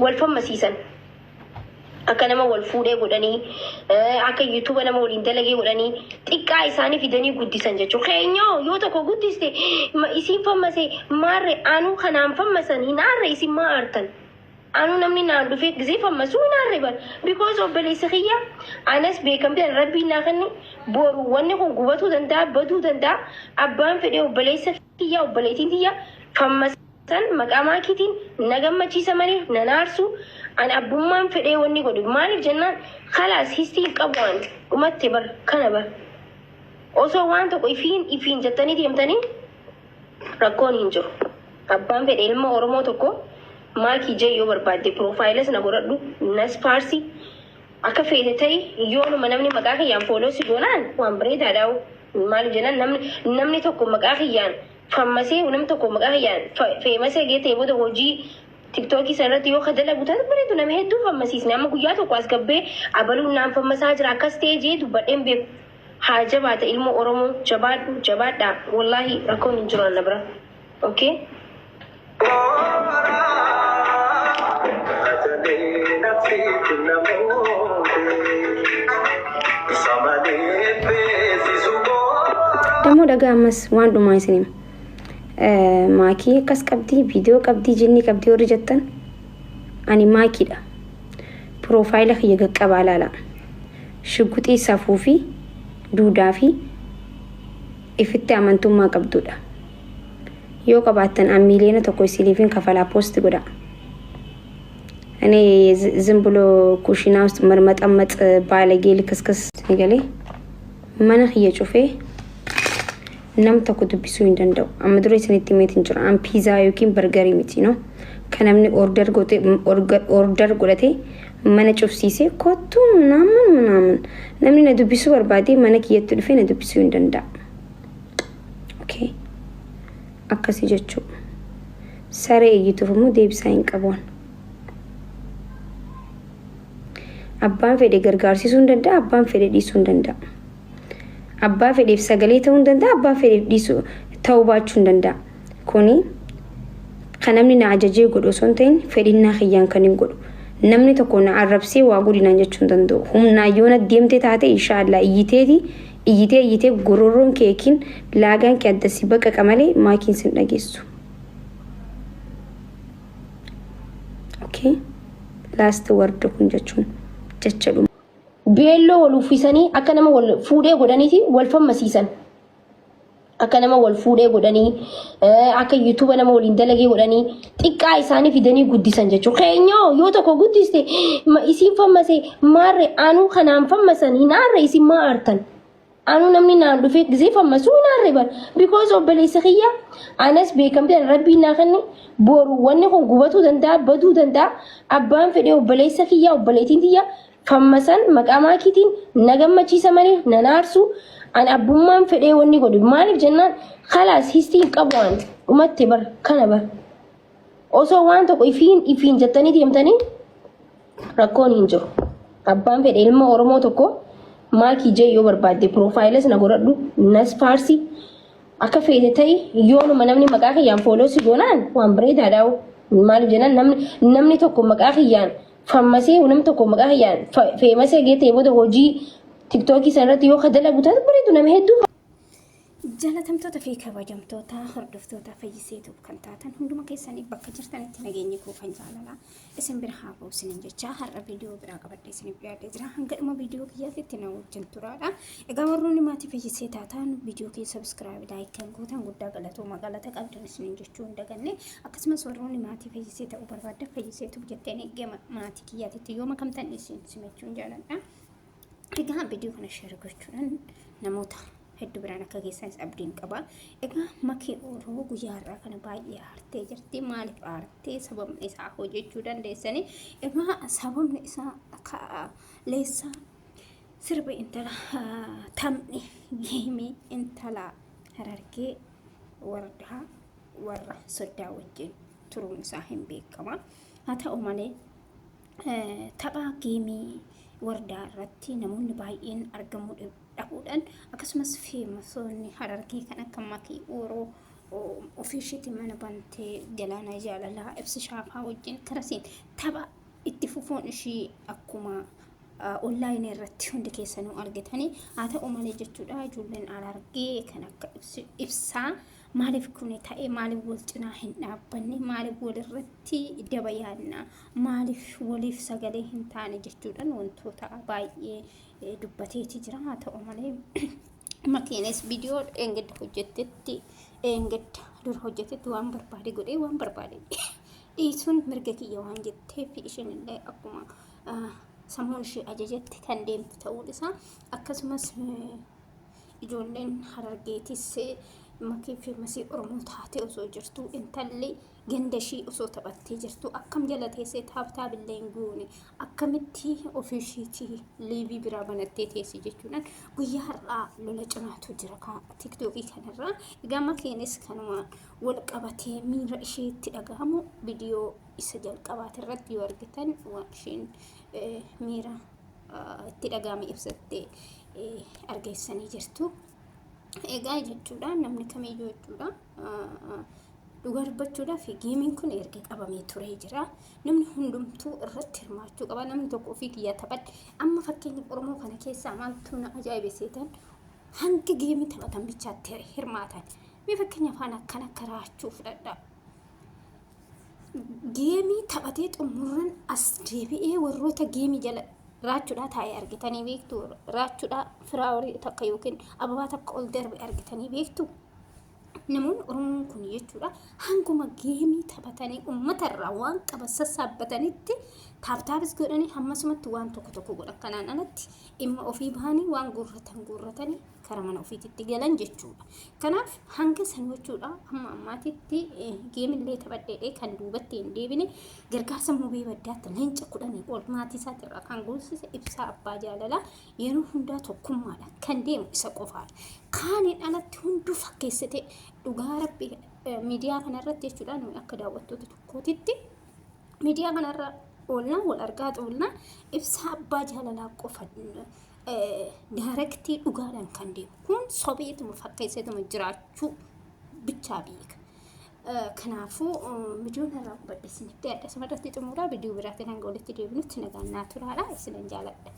wal fammasiisan. Akka nama wal fuudhee godhanii, akka YouTube nama waliin dalagee godhanii xiqqaa isaanii fidanii guddisan jechuudha. Keenyoo yoo tokko guddiste isiin fammase maarre anuu kanaan fammasan hin aarre, isin maa aartan? Anuu namni naan dhufee gisee fammasuu hin aarre bar. Because obboleessa kiyya anas beekamtii rabbiin naa kenne, boru wanni kun gubatuu danda'a, baduu danda'a. Abbaan fedhee obboleessa kiyya, obboleettiin tiyya fammasan maqaa maakiitiin na gammachiisa malee nan aarsu. Ani abbummaan fedhee wanni godhu maaliif jennaan, kalaas histii hin qabu, waan dhumatte bar kana bar. Osoo waan tokko ifiin ifiin jettanii deemtanii rakkoon hin jiru. Abbaan fedhe ilma Oromoo tokko maakii jee yoo barbaadde profile as na godhadhu, nas faarsi, akka feete ta'i. Yoonuma namni maqaa kiyyaan follow si goonaan waan bareedaadha. Maaliif jennaan, namni tokko maqaa kiyyaan fammasee, namni tokko maqaa kiyyaan feemasee geetee booda hojii TikTokii sana irratti yoo ka dalagu taate bareedu, nama hedduu fammasiisne. Amma guyyaa tokko as gabbee abaluun naan fammasaa jira, akkas ta'ee jee dubbadheen beeku. Haa jabaata ilmoo Oromoo, jabaadhu, jabaadhaa, wallaahi rakkoon hin jiru anna bira. Okay. Dammoo dhagaa, ammas waan dhumaa isin hima. Maakii akkas qabdii, viidiyoo qabdii, jinnii qabdii warri jettan, ani maakiidha. Profile kiyya qaqqabaa ilaala. Shugguxii safuu fi duudaa fi ifitti amantummaa qabdudha. Yoo qabaattan an 1 miiliyoona isiniifin kafalaa, post godha. እኔ ዝም ብሎ ኩሽና ውስጥ መርመጠመጥ ባለጌ ልክስክስ galee mana kiyya cufee nam tokko dubbisuu hin danda'u. Amma dura isinitti himeetiin jira. An piizaa yookiin burgerii miti, no. Kan namni order godhatee mana cufsiisee kottuu ምናምን ምናምን, namni na dubbisuu barbaade mana kiyyatti dhufee na dubbisuu hin danda'a. Okay. Akkasii jechuudha. Saree iyyituuf immoo deebisaa hin qabuun. Abbaan fedhe gargaarsisuu hin danda'a, abbaan fedhe dhiisuu hin danda'a. Abbaa fedheef sagalee ta'uu hin danda'a, abbaa fedheef dhiisuu ta'uu baachuu hin danda'a. Kuni kan namni na ajajee godhu osoo hin ta'in fedhinnaa kiyyaan kan hin godhu. Namni tokko na arrabsee waa godhinaan jechuu hin danda'u. Humnaan yoo na deemte taate, inshaallah iyyiteeti iyyitee iyyitee gororroon keekiin laagaan kee adda si baqaqa malee maakiin sin dhageessu. Okay. Last word kun jechuun jecha dhuma. Beelloo wal uffisanii akka nama wal fuudhee godhaniiti wal fammasiisan. Akka nama wal fuudhee godhanii, akka YouTube nama waliin dalagee godhanii xiqqaa isaanii fidanii guddisan jechuudha. Keenyoo yoo tokko guddiste isiin fammase maarre anuu kanaan fammasan hin aarre, isin maa aartan? Anuu namni naan dhufee gisee fammasuu hin aarre bar. Because obboleessa kiyya anas beekamtii rabbiin naa kenne, boru wanni kun gubatuu danda'a, baduu danda'a. Abbaan fedhee obboleessa kiyya, obboleettiin tiyya fammasan maqaa maakiitiin na gammachiisa malee nan aarsu. Ani abbummaan fedhee wanni godhu maaliif jennaan, kalaas histii hin qabu, waan dhumatte bar kana bar. Osoo waan tokko ifiin ifiin jettanii deemtanii rakkoon hin jiru. Abbaan fedhe ilma Oromoo tokko maakii jee yoo barbaadde profile as na godhadhu, nas faarsi, akka feete ta'i. Yoonuma namni maqaa kiyyaan follow si goonaan waan bareedaadha. Maaliif jennaan, namni tokko maqaa kiyyaan fammasee, namni tokko maqaa kiyyaan feemasee geetee booda hojii TikTokii sana irratti yoo ka dalagu taate bareedu, nama hedduu Jaalatamtoota fi kabajamtoota hordoftoota Fayyiseetu kan taatan hunduma keessanii, bakka jirtanitti nageenyi koo kan jaalalaa isin bira haa ga'u isiniin jecha, har'a viidiyoo biraa qabadhee isiniif dhiyaadhee jira. Hanga dhuma viidiyoo kiyyaatti na wajjin turaadha. Egaa warroonni maatii Fayyisee taatan viidiyoo kee subscribe, like kan gootan guddaa galatooma, galata qabdan isiniin jechuu hin daganne. Akkasumas warroonni maatii Fayyisee ta'uu barbaaddan Fayyiseetu jetteen eegee maatii kiyyaatitti yoo makamtan isin simachuun jaaladha. Egaa viidiyoo kana share gochuudhaan namoota hedduu biraan akka geessanis abdiin qaba. Egaa Makii Oromoo guyyaa har'aa kana baay'ee aartee jirti. Maaliif aartee? Sababni isaa hojjechuu dandeessanii. Egaa sababni isaa leessaa sirba intala taphni geemii intala Harargee wardaa warra soddaa wajjin turuun isaa hin beekama. Haa ta'u malee, tapha geemii wardaa irratti namoonni baay'een argamuu dhabuudhaan, akkasumas feemasoonni Harargee kan akka Makii Ooroo Ofii isheetiin mana bantee Galaanaa Jaalalaa Ibsi Shaafaa wajjin karasiin tapha itti fufuun ishii akkuma onlaayinii irratti hundi keessanuu argitanii. Haa ta'u malee jechuudha, ijoolleen Harargee kan akka Ibsaa maaliif kun ta'e? Maaliif wal cinaa hin dhaabbanne? Maaliif walirratti daba yaadna? Maaliif waliif sagalee hin taane jechuudhaan wantoota baay'ee dubbateeti jira. Haa ta'u malee makiinis viidiyoo dheengadda hojjettetti, dheengadda dura hojjetetti, waan barbaade godhee waan barbaade dhiisuun mirga kiyya waan jetteef, isheen illee akkuma sammuun ishee ajajetti kan deemtu ta'uun isaa, akkasumas ijoolleen Harargeetis Makii fi Masii Oromoo taatee osoo jirtu, intalli ganda ishii osoo taphattee jirtu, akkam jala teessee tap tap illee hin goone, akkamitti ofii ishiitii live biraa banattee teessi jechuudhaan guyyaa har'aa lola cimaatu jira TikTokii kanarraa. Egaa Makiinis kanuma wal qabatee miira isheetti dhagahamu viidiyoo isa jalqabaati irratti yoo argitan waan isheen miira itti dhagahame ibsattee argeessanii jirtu. Egaa jechuudha, namni kamiyyuu jechuudha, dhugaa dubbachuudhaaf gameiin kun erga qabamee turee jira. Namni hundumtuu irratti hirmaachuu qaba. Namni tokko ofii kiyyaa taphadhe. Amma fakkeenya Oromoo kana keessaa maaltu na ajaa'ibe seetan? Hanga gameii taphatan bichaatti hirmaatan. Mee fakkeenya afaan akkana akka Raachuu fudhadhaa. Gameii taphatee xumurran as deebi'ee warroota gameii jala Raachuudhaa taa'ee argitanii beektu? Raachuudhaa flowerii takka yookiin ababaa takka ol darbe argitanii beektu? Namoonni Oromoon kun jechuudha, hanguma gameii taphatanii uummatarraa waan qaban sassaabbatanitti tap tapis godhanii hammasumatti waan tokko tokko godhan. Kanaan alatti dhimma ofii bahanii waan guurratan guurratanii karaa mana ofiititti galan jechuudha. Kanaaf hanga san jechuudha, hamma ammaatitti gameillee taphadheedhee kan duubatti hin deebine, gargaarsa Mubee Baddaatti leenca 10 ol maatii isaatirraa kan guursise Ibsaa Abbaa Jaalalaa yeroo hundaa tokkummaadhaan kan deemu isa qofaadha. Kaaniin alatti hunduu fakkeessite. Dhugaa Rabbi, miidiyaa kanarratti jechuudha, nuyi akka daawwattoota tokkootitti miidiyaa kanarra oolnaa wal argaa oolnaa, Ibsaa Abbaa Jaalalaa qofa directii dhugaadhaan kan deemu. Kun sobeetuma fakkeesseetuma jiraachuu bichaa beeka. Kanaafuu viidiyoon irraa hubadhe isinitti adda. Asumarratti xumuraa, viidiyoo biraatiin hanga walitti deebinutti nagaan naa turaadha. Isinan jaaladha.